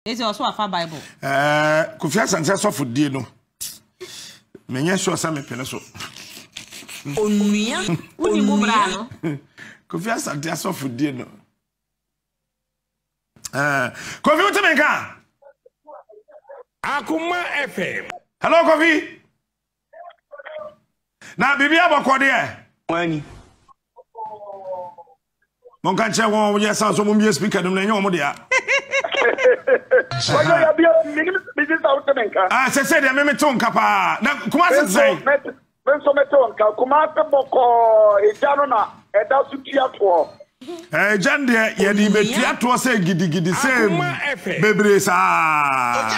Ese ɔso afa Bible. Ɛɛ Kofi Asante asɔfodie no menyɛ sure sɛ mepene so. Onua. Woni mu bra no. Kofi Asante asɔfodie no. Ɛɛ Kofi wote me nka? Akoma FM. Hello Kofi. Na biribi abɔkɔ deɛ. Wani. Monka nkyerɛ wɔn wɔyɛ san so mommie speaker no mu na ɛnyɛ wɔn dea. Kwadwo yabea menim mesi sɛ wote me nka. Ah, sɛ sɛ deɛ me mete wo nka paa. Na Kumase te sɛn? Me nso mete wo nka. Kumase bɔkɔɔ egya no na ɛda so tua toɔ. Egya no deɛ yɛde bɛtua toɔ sɛ gidigidi sɛ bebree saa.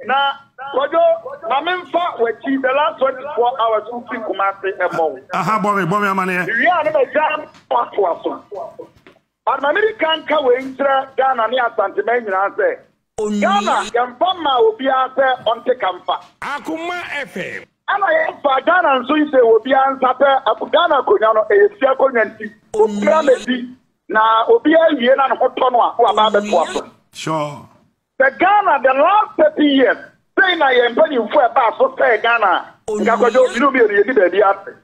Na Kwadwo, ma me nfa w'akyi the last 24 hours wo firi Kumasi mmɔ wo. Aha, bɔ me, bɔ me amaneɛ. Me wie a na magya atoa so. But ma me di kan nka wei nkyerɛ Ghana ne Asanteman nyinaa sɛ, Ghana yɛnfa mmaa obiara sɛ ɔnte ka mfa. Akoma FM. Ɛna yɛnfaa Ghana nso nhyɛɛ obiara nsa sɛ Ghana akonwa no ɛyɛ fie akonwa nti obiara mɛdi na obiara wie na ne ho tɔ no a na waba abɛtoa so. Sure. Sɛ Ghana the last 30 years sei na yɛn mpanyinfoɔ a ɛbaa so sɛɛ Ghana a, nka Kwadwo mene wo mmienu yɛnni baabi ase.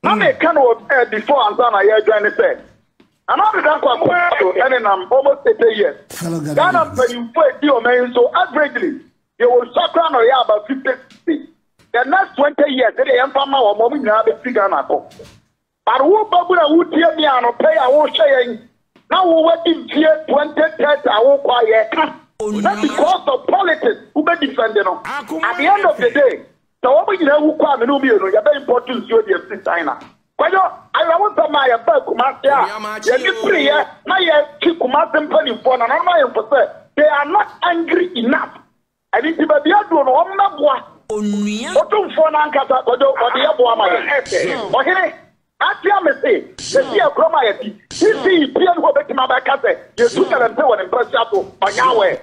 Na meka no wɔ eh, before ansa na yɛredwan ne sɛ, Nana Addo Dankwa Akufo-Addo ɛnenam almost 80 years. Fellow Ghana Ghanaians. mpanyinfoɔ a ɛdi ɔman yi so averagely deɛ wɔsua koraa na ɔyɛ about 50 60. The next 20 years ɛdeɛ yɛmfa mma wɔn, wɔn nyinaa bɛfiri Ghana kɔ. But wo babunu a wotie me anɔpa yi a wohwɛ yɛn na wo wadi mfie 20, 30 a wokɔ a yɛka na because of politics wobɛ defend no at the end of the day sɛ wɔn nyinaa wu kɔ a me ne wo mmienu yɛbɛ import nsuo de afiri China. Kwadwo, awerɛhosɛm a yɛbaa Kumasi a yɛde pireyɛ na yɛtwe Kumasi mpanimfoɔ nananom ahemfo sɛ they are not angry enough. Ɛno nti baabi aduro no wɔn mmɛboa. Onua. Otumfoɔ no ankasa Kwadwo ɔde yɛ boa ma yɛn. Ɔhene, atea me se, sɛsi yɛ kurom a yɛte, sisi pie no hɔ obetumi abɛka sɛ yɛtu galamsey wɔ ne mpasua so, ɔnyɛ aware.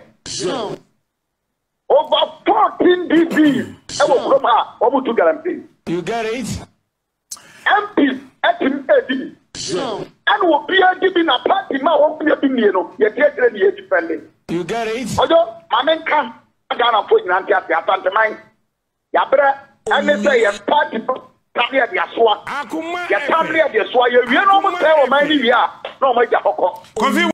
Over 14 DCs ɛwɔ kurom ha a wɔn tu galamsey. You get it? MPs ɛtim ɛdi bi. Ɛna obiara di bi na party ma wɔn bia bi nie no yɛte akyire ne yɛ defend. You get it? Ɔdwo ma me nka Ghanafoɔ nyinaa nte ase Asanteman yabrɛ ɛne sɛ yɛn party no tam ne yɛde asoa Akoma yɛtam ne FM. yɛde soa yɛwie na wɔn Akoma sɛe ɔman no FM. wie a na wɔn agya hɔ kɔ. Kofi.